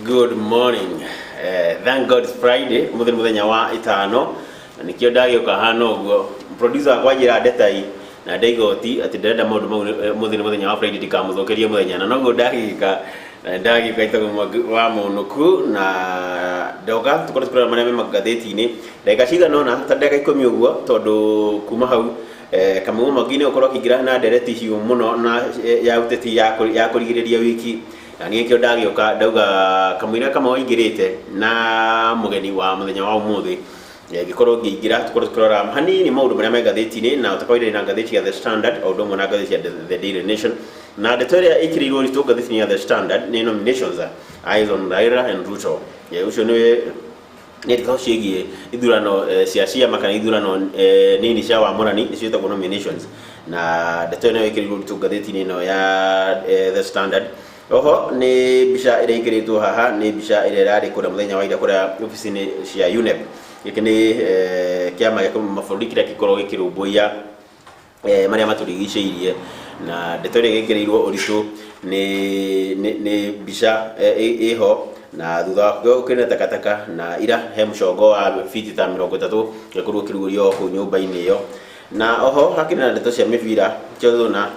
Good morning. Thank God it's Friday, mũthĩ nĩ mũthenya wa ĩtano na nĩkĩo ndagĩũka hana ũguo. Producer wakwa anjĩra ndetai na ndaigoti atĩ ndĩrenda maũndũ mau mũthĩ nĩ mũthenya wa Friday ndikamũthũkĩrie mũthenya, na noguo ndagĩka na ndagĩũka ĩtagwo Mwangi wa Mũnũku na ndoka tũkorwo tũkĩrora marĩa me magathĩti-inĩ ndagĩka cigana ũna ta ndagĩka 10 ũguo, tondũ kuma hau Kamau Mwangi nĩ gũkorwo akĩingĩra na ndereti hiũ mũno na ya ũteti ya kũrigĩrĩria wiki. Na niĩ nĩkĩo ndagĩũka ndauga kamũira Kamau aingĩrĩte na mũgeni wa mũthenya wa ũmũthĩ, ngĩkorwo ngĩingĩra tũkorwo tũkĩrora hanini maũndũ marĩa me ngathĩti-inĩ. Na ta kawaida na ngathĩti ya The Standard o ũndũ ũmwe na ngathĩti ya The Daily Nation, na ndeto ĩrĩa ĩkĩrĩirwo ũritũ ngathĩti-inĩ ya The Standard nĩ "Nominations, Eyes on Raila and Ruto". Ũcio nĩ ndeto ciĩgiĩ ithurano cia ciama kana ithurano nini cia wamũrani, nĩcio ciĩtagwo nominations, na ndeto ĩno ĩkĩrĩirwo ũritũ ngathĩti-inĩ ĩno ya The Standard. Oho nĩ mbica ĩrĩa ĩkĩrĩtwo haha nĩ mbica ĩrĩa ĩrarĩ kũrĩa mũthenya wa ira kũrĩa obici-inĩ cia UNEP. Gĩkĩ nĩ kĩama gĩa mabũrũri kĩrĩa gĩkoragwo gĩkĩrũmbũiya marĩa matũrigicĩirie, na ndeto ĩrĩa ĩkĩrĩirwo ũritũ nĩ mbica ĩho na thutha wa gũkĩrĩ na takataka, na ira he mũcongo wa fiti ta 30 ũgĩkorwo ũkĩrugũrio kũu nyũmba-inĩ ĩyo. Na oho hakĩrĩ na ndeto cia mĩbira na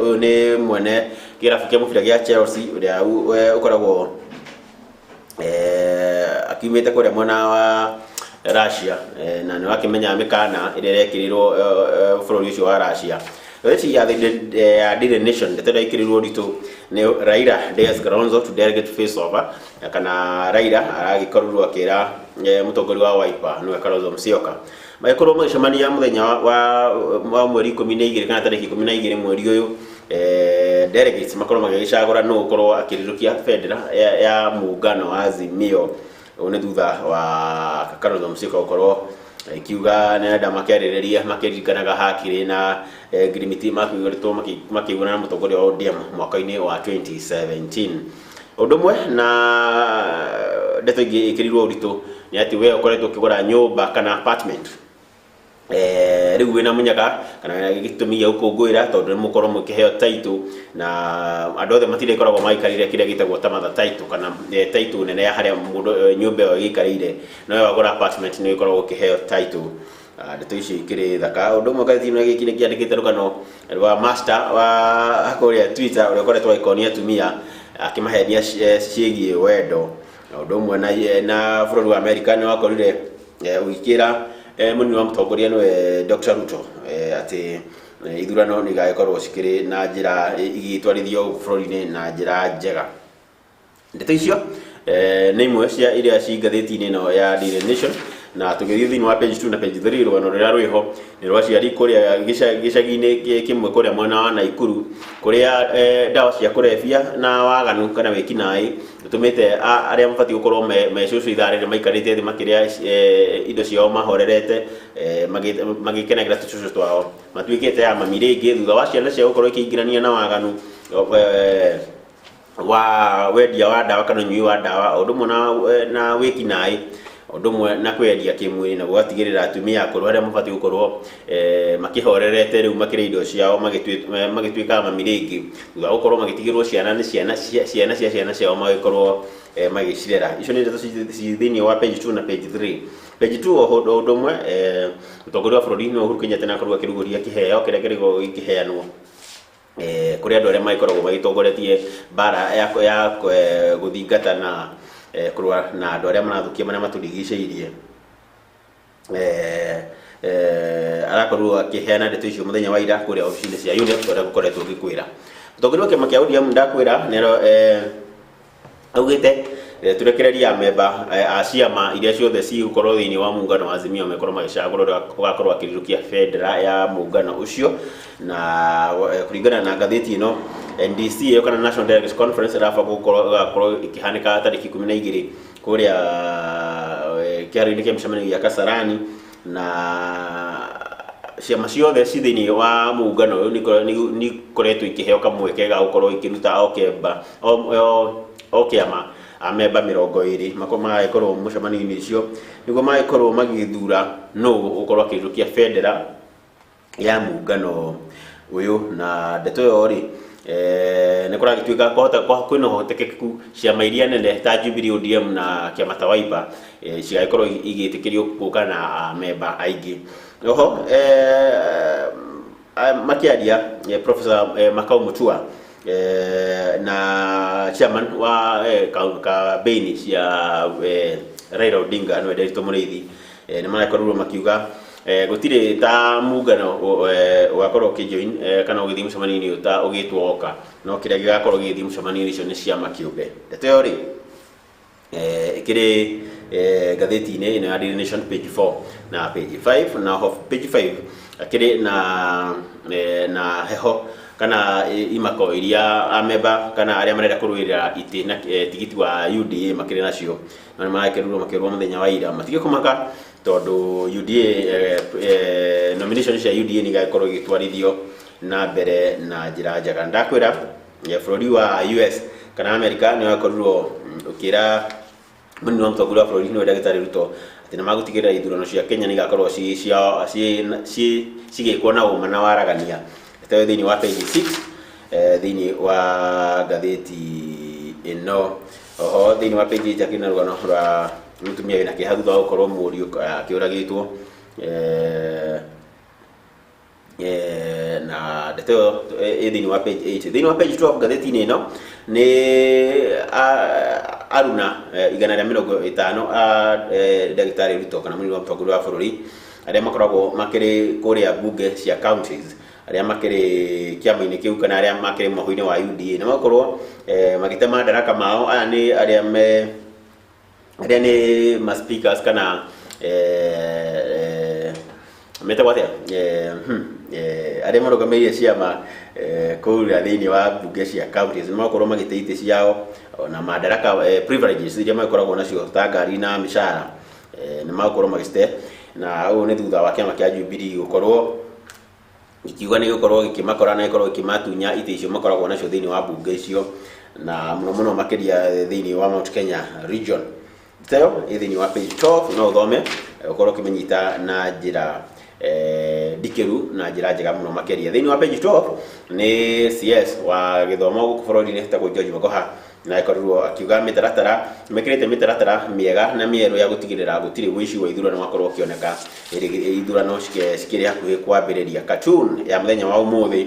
ũyũ nĩ mwene kĩrabu kĩa mũbira gĩa Chelsea ũrĩa ũkoragwo akiumĩte kũrĩa mwena wa Russia, na nĩ wakĩmenya mĩkana ĩrĩa ĩrekĩrirwo bũrũri ũcio wa Russia. Ngathĩti ya Daily Nation, ndeto ĩrĩa ĩkĩrĩirwo ũritũ nĩ "Raila dares Kalonzo to delegate face off", kana Raila aragĩkorirwo akĩra mũtongoria wa Wiper, nĩwe Kalonzo Musyoka, magĩkorwo magĩcemania mũthenya wa mweri 12 kana tarĩki 12 mweri ũyũ, delegates makorwo magĩgĩcagũra nũ ũkorwo akĩrirũkia bendera ya muungano wa Azimio. Ũũ nĩ thutha wa Kalonzo Musyoka gũkorwo ikiuga nĩarenda makĩarĩrĩria makĩririkanaga hakĩrĩ na ngirimiti makĩkoretwo makĩiguana na mũtongoria wa ODM mwaka-inĩ wa 2017. Ũndũ ũmwe na ndeto ingĩ ĩkĩrĩirwo ũritũ nĩ atĩ we ũkoretwo ũkĩgũra nyũmba kana apartment, rĩu wĩna mũnyaka kana wĩna gĩtũmi gĩa gũkũngũĩra, tondũ nĩ mũkorwo mũkĩheo title, na andũ othe matirĩkoragwo maikarĩire kĩrĩa gĩtagwo ta mother title kana title nene ya harĩa mũndũ nyũmba ĩyo ĩgĩikarĩire. No we wagũra apartment nĩ ũkoragwo ũkĩheo title. Ndeto icio ikĩrĩ thaka. Ũndũ ũmwe ngathĩti ĩno gĩkĩ nĩ kĩandĩkĩte rũgano rwa master wa kũrĩa Twitter ũrĩa ũkoretwo agĩkonia atumia akĩmahenia ciĩgiĩ wendo. Na ũndũ ũmwe na bũrũri wa America nĩ wakorire ũgĩkĩra mũnini wa mũtongoria, nĩwe Dr. Ruto, atĩ ithurano nĩ igagĩkorwo cikĩrĩ na njĩra igĩtwarithio bũrũri-inĩ na njĩra njega. Ndeto icio nĩ imwe cia iria ci ngathĩti-inĩ ĩno ya Daily Nation. Na tũgĩthiĩ thĩinĩ wa page 2 na page 3, rũgano rũrĩa rwĩho nĩ rwa aciari kũrĩa gĩcagi-inĩ kĩmwe kũrĩa mwena wa Naikuru, kũrĩa ndawa cia kũrebia na waganu kana wĩkinaĩ ũtũmĩte arĩa mabatiĩ gũkorwo me cũcũ ithaa rĩrĩ maikarĩte thĩ makĩrĩa indo ciao mahorerete, magĩkenagĩra tũcũcũ twao, matuĩkĩte ya mami rĩngĩ thutha wa ciana ciao gũkorwo ikĩingĩrania na waganu wa wendia wa ndawa kana ũnyui wa ndawa, ũndũ ũmwe na wĩkinaĩ, ũndũ ũmwe na kwendia kĩmwĩrĩ, na gũgatigĩrĩra atumia akũrũ arĩa mabatiĩ gũkorwo makĩhorerete rĩu makĩrĩa indo ciao magĩtuĩka mami rĩngĩ thutha wa gũkorwo magĩtigĩrwo ciana nĩ ciana cia ciana ciao magĩkorwo magĩcirera. Icio nĩ ndeto ci thĩinĩ wa page 2 na page 3. Page 2 o ũndũ ũmwe, mũtongoria wa bũrũri nĩ Uhuru Kenyatta nĩ akorirwo akĩrugũria kĩheo kĩrĩa kĩrĩgwo gĩkĩheanwo kũrĩ andũ arĩa magĩkoragwo magĩtongoretie mbara ya gũthingata na kũrũa na andũ arĩa marathũkia marĩa matũrigicĩirie. Arakorirwo akĩheana ndeto icio mũthenya wa ira kũrĩa obici-inĩ cia UNEP, ũrĩa gũkoretwo ngĩkwĩra. Mũtongoria wa kĩama kĩa ODM, ndakwĩra nĩaro augĩte tũrekererie amemba a ciama iria ciothe cigũkorwo thĩinĩ wa muungano wa Azimio mekorwo magĩcagũra ũrĩa ũgakorwo akĩrirũkia bendera ya muungano ũcio. Na kũringana na ngathĩti ĩno, NDC ĩyo kana National Delegates Conference ĩrabangwo gũkorwo ĩgakorwo ĩkĩhanĩka tarĩki 12 kũrĩa kĩharo-inĩ kĩa mĩcemanio gĩa Kasarani, na ciama ciothe ci thĩinĩ wa muungano ũyũ nĩ ikoretwo ikĩheo kamweke ga gũkorwo ikĩruta o kĩamba o kĩama amemba 20 makorwo magagĩkorwo mũcemanio-inĩ ũcio nĩguo magĩkorwo magĩthura nũ ũgũkorwo akĩrirũkia bendera ya muungano ũyũ. Na ndeto ĩyo rĩ Nĩ kũragĩtuĩka kwahota kwĩna ũhotekeku ciama iria nene ta Jubilee, ODM na kĩama ta Wiper cigagĩkorwo igĩtĩkĩrio gũka na amemba aingĩ. Oho makĩaria Professor Makau Mutua na chairman wa campaign cia Raila Odinga, nĩwe Nderitu Mũrĩithi, nĩ marakorirwo makiuga gũtirĩ ta mungano ũgakorwo ũkĩjoin kana ũgĩthiĩ mũcemanio-inĩ ũyũ ta ũgĩtwo oka, no kĩrĩa gĩgakorwo gĩgĩthiĩ mũcemanio-inĩ ũcio nĩ ciama kĩũmbe. Ndeto ĩyo rĩ ĩkĩrĩ ngathĩti-inĩ ĩno ya Daily Nation, page 4 na page 5. Na ho page 5 akĩrĩ na heho kana imako iria amemba kana arĩa marenda kũrũĩrĩra itĩ na tigiti wa UDA makĩrĩ nacio, na nĩ marekĩrirwo makĩrwo mũthenya wa ira matige kũmaka tondũ UDA nomination cia UDA nĩ igagĩkorwo igĩtwarithio na mbere na njĩra njega. Ndakwĩra bũrũri wa US kana America nĩ wakorirwo ũkĩra mũnini wa mũtongoria wa bũrũri, nĩwe ndagĩtarĩ Ruto, atĩ nĩ magũtigĩrĩra ithurano cia Kenya nĩ igakorwo cigĩkwo na ũma na waragania. Ndeto ĩyo thĩinĩ wa page 6 thĩinĩ wa ngathĩti ĩno. Oho thĩinĩ wa page 8 akĩrĩ na rũgano rwa mũtumia wĩna kĩeha thutha wa gũkorwo mũriũ akĩũragĩtwo, na ndeto ĩyo ĩ thĩinĩ wa page 8. Thĩinĩ wa page 12 ngathĩti-inĩ ĩno nĩ aruna 150 a ndagĩtarĩ Ruto kana mũnini wa mũtongoria wa bũrũri arĩa makoragwo makĩrĩ kũrĩa mbunge cia counties, arĩa makĩrĩ kĩama-inĩ kĩu kana arĩa makĩrĩ mũhũ-inĩ wa UDA, nĩ makorwo magĩte madaraka mao. Aya nĩ arĩa me arĩa nĩ ma speakers kana metagwo atĩa, arĩa marũgamĩrĩire ciama kũrĩa thĩinĩ wa mbunge cia counties, nĩ makorwo magĩte itĩ ciao na madaraka, privileges iria magĩkoragwo nacio ta ngari na mĩcara, nĩ magũkorwo magĩcite. Na ũũ nĩ thutha wa kĩama kĩa Jubilee gũkorwo gĩkiuga nĩ gĩgũkorwo gĩkĩmakora na gĩkorwo gĩkĩmatunya itĩ icio makoragwo nacio thĩinĩ wa mbunge icio, na mũno mũno makĩria thĩinĩ wa Mount Kenya region. Ndeto ĩyo ĩ thĩinĩ wa page 12, no ũthome ũkorwo ũkĩmĩnyita na njĩra ndikĩru na njĩra njega mũno makĩria. Thĩinĩ wa page 12 nĩ CS wa gĩthomo gũkũ bũrũri-inĩ etagwo George Magoha, na akorirwo akiuga mĩtaratara mekĩrĩte mĩtaratara mĩega na mĩerũ ya gũtigĩrĩra gũtirĩ ũici wa ithurano wakorwo ũkĩoneka ĩrĩ ithurano cikĩrĩ hakuhĩ kwambĩrĩria. Cartoon ya mũthenya wa ũmũthĩ,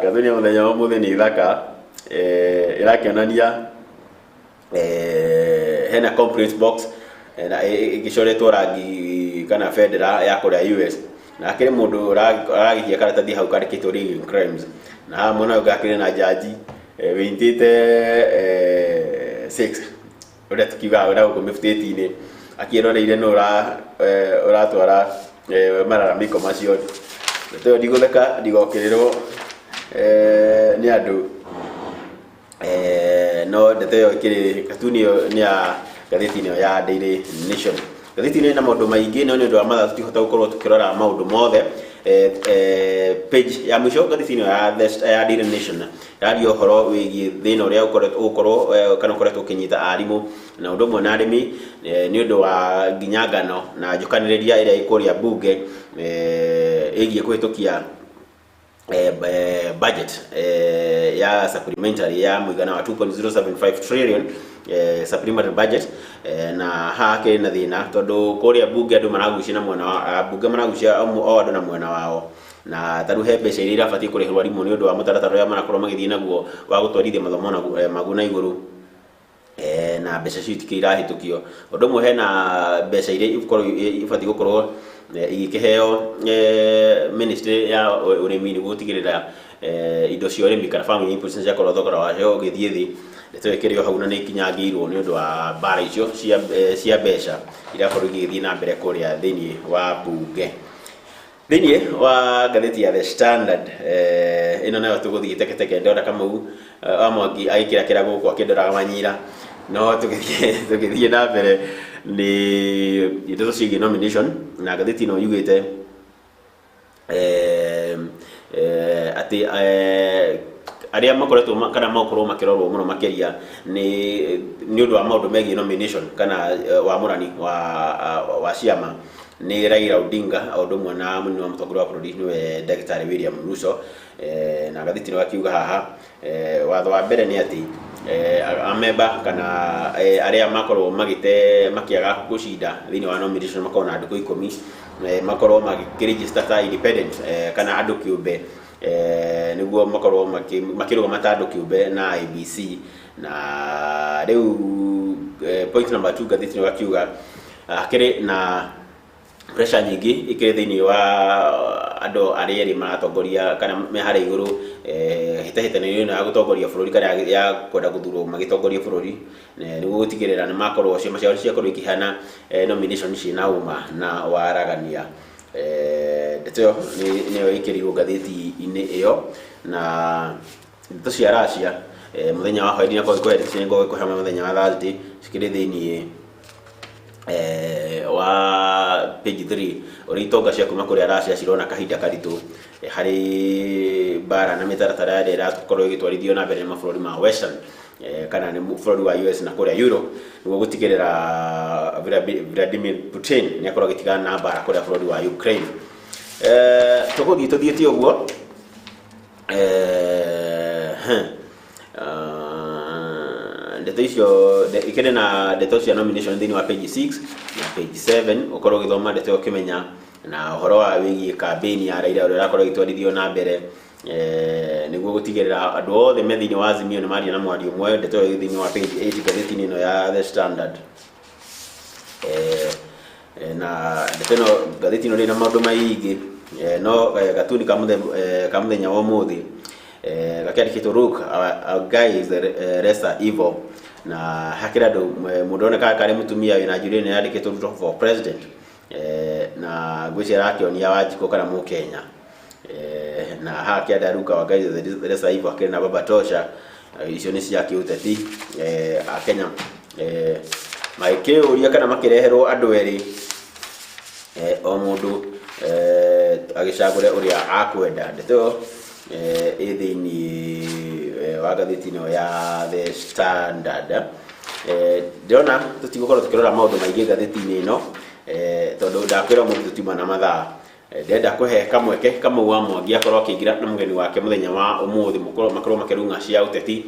cartoon ya mũthenya wa ũmũthĩ nĩ thaka, ĩrakĩonania hena complaint box na ĩgĩcoretwo rangi kana bendera ya kũrĩa US, na akĩrĩ mũndũ ũragĩikia karatathi hau kandĩkĩtwo "Rigging Crimes", na haha mwena ũyũ ũngĩ akĩrĩ na jaji wĩnyitĩte six, ũrĩa tũkiugaga na gũkũ mĩbutĩti-inĩ, akĩroreire nũ ũratwara malalamiko macio. Ndeto ĩyo ndigũtheka ndigokĩrĩrwo nĩ andũ, no ndeto ĩyo ĩkĩrĩ katuni ĩyo nĩ ya ngathĩti-inĩ ĩyo ya Daily Nation. Ngathĩti ĩno ĩna maũndũ maingĩ, no nĩ ũndũ wa mathaa tũtihota gũkorwo tũkĩrora maũndũ mothe. Page ya mũico ngathĩti-inĩ ĩyo ya Daily Nation yaria ũhoro wĩgiĩ thĩna ũrĩa ũgũkorwo kana ũkoretwo ũkĩnyita arimũ na ũndũ ũmwe na arĩmi nĩ ũndũ wa nginya ngano na njũkanĩrĩria ĩrĩa ĩ kũrĩa mbunge ĩgiĩ kũhĩtũkia budget ya supplementary ya mũigana wa 2.075 trillion, supplementary budget. Na haha hakĩrĩ na thĩna tondũ kũrĩa mbunge andũ maragucia na mwena wa mbunge maragucia o andũ na mwena wao, na tarĩu he mbeca iria irabatiĩ kũrĩhĩrwo arimũ nĩ ũndũ wa mũtaratara ũrĩa marakorwo magĩthiĩ naguo wa gũtwarithia mathomo maguo na igũrũ, na mbeca icio itikĩrĩ irahĩtũkio. Ũndũ ũmwe hena mbeca iria ibatiĩ gũkorwo igĩkĩheo ministry ya ũrĩmi nĩguo gũtigĩrĩra indo cia ũrĩmi kana farming inputs ciakorwo thogora wacio ũgĩthiĩ thĩ. Ndeto ĩyo ĩkĩrĩ o hau na nĩ ikinyangĩirwo nĩ ũndũ wa mbara icio cia mbeca irakorwo igĩgĩthiĩ na mbere kũrĩa thĩinĩ wa mbunge. Thĩinĩ wa ngathĩti ya The Standard, ĩno nayo tũgũthiĩ teke teke, ndona Kamau wa Mwangi agĩkĩrakĩra gũkũ akĩndoraga manyira, no tũgĩthiĩ na mbere nĩ ndeto ciĩgiĩ nomination. Na ngathĩti ĩno yugĩte atĩ arĩa makoretwo kana makorwo makĩrorwo mũno makĩria nĩ ũndũ wa maũndũ megiĩ nomination kana wamũrani wa ciama. Nĩ Raila Odinga o ũndũ ũmwe na mũnini wa mũtongoria wa bũrũri nĩwe ndagĩtarĩ William Ruto. Na ngathĩti ĩno akiuga haha, watho wa mbere nĩ atĩ amemba kana arĩa makorwo magĩte makĩaga gũcinda thĩinĩ wa nomination makorwo na ndukũ 10 makorwo makĩregister ta independent kana andũ kĩũmbe, nĩguo makorwo makĩrũgama ta andũ kĩũmbe na IEBC. Na rĩu point number 2, ngathĩti ĩno gakiuga hakĩrĩ na pressure nyingĩ ikĩrĩ thĩinĩ wa andũ arĩa erĩ maratongoria kana me harĩa igũrũ, hĩtahĩtano ĩno ya gũtongoria bũrũri kana ya kwenda gũthurwo magĩtongoria bũrũri, nĩguo gũtigĩrĩra nĩ makorwo ciama ciao ciakorwo ikĩheana nomination ciĩna ũma na waragania. Ndeto ĩyo nĩyo ĩkĩrirwo ngathĩti-inĩ ĩyo. Na ndeto cia Russia, mũthenya wa hwaĩ ndinakorwo ngĩkũhe ndeto cia ngorwo ngĩkũhe mũthenya wa Thursday, cikĩrĩ thĩinĩ wa page 3, ũrĩa itonga cia kuma kũrĩa Russia cirona kahinda karitũ harĩ mbara na mĩtaratara ĩrĩa ĩrakorwo ĩgĩtwarithio na mbere nĩ mabũrũri ma Western, kana nĩ bũrũri wa US na kũrĩa Europe, nĩguo gũtigĩrĩra Vladimir Putin nĩ akorwo agĩtigana na mbara kũrĩa bũrũri wa Ukraine. Tũgũthiĩ tũthiĩte ũguo. Ndeto icio ikĩrĩ na ndeto cia nomination thĩinĩ wa page 6 na page 7, ũkorwo ũgĩthoma ndeto ĩyo ũkĩmenya na ũhoro wa wĩgiĩ campaign ya Raila ũrĩa ũrakorwo ĩgĩtwarithio na mbere, nĩguo gũtigĩrĩra andũ othe me thĩinĩ wa Azimio nĩ maria na mwario ũmwe. Ndeto ĩyo ĩ thĩinĩ wa page 8 ngathĩti-inĩ ĩno ya The Standard. Na ndeto ĩno, ngathĩti ĩno ndĩrĩ na maũndũ maingĩ, no gatuni ka mũthenya wa ũmũthĩ gakĩandĩkĩtwo, "Look, our guy is the lesser evil." Na hakĩrĩ andũ, mũndũ ũroneka karĩ mũtumia wĩna njuĩrĩ ĩno yandĩkĩtwo "Ruto for President", na ngwĩciria arakĩonia Wanjikũ kana Mũkenya. Na haha kĩanda, "Look, our guy is the lesser evil", akĩrĩ na Baba Tosha. Icio nĩ cia kĩũteti. Akenya magĩkĩũria kana makĩreherwo andũ erĩ, o mũndũ agĩcagũre ũrĩa akwenda. Ndeto ĩyo ĩ thĩinĩ wa ngathĩti ĩno ya The Standard. Ndĩrona tũtigũkorwo tũkĩrora maũndũ maingĩ ngathĩti-inĩ ĩno, tondũ ndakwĩra ũmũthĩ tũtiuma na mathaa. Ndĩrenda kũhe kamweke Kamau wa Mwangi akorwo akĩingĩra na mũgeni wake mũthenya wa ũmũthĩ, makorwo makĩrung'a cia ũteti.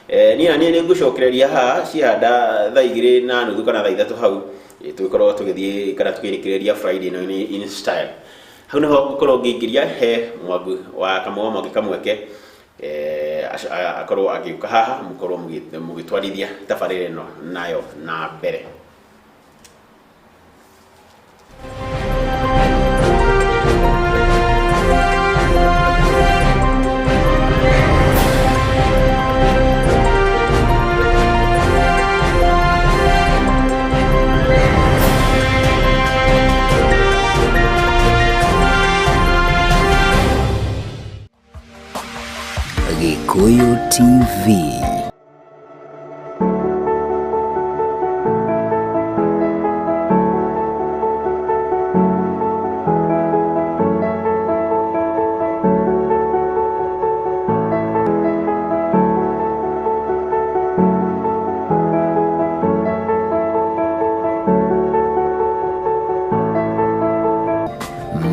Niĩ na niĩ nĩ ngũcokereria haha cihanda thaa 2:30 kana thaa 3 hau, tũgĩkorwo tũgĩthiĩ kana tũkĩrĩkĩrĩria Friday ĩno in style. Hau nĩho ngũkorwo ngĩingĩria he Mwangi wa Kamau wa Mwangi kamweke akorwo agĩũka haha, mũkorwo mũgĩtwarithia tabarĩra ĩno nayo na mbere. Gikuyu TV.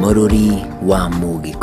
Mũrũri wa Mũgĩkũyũ.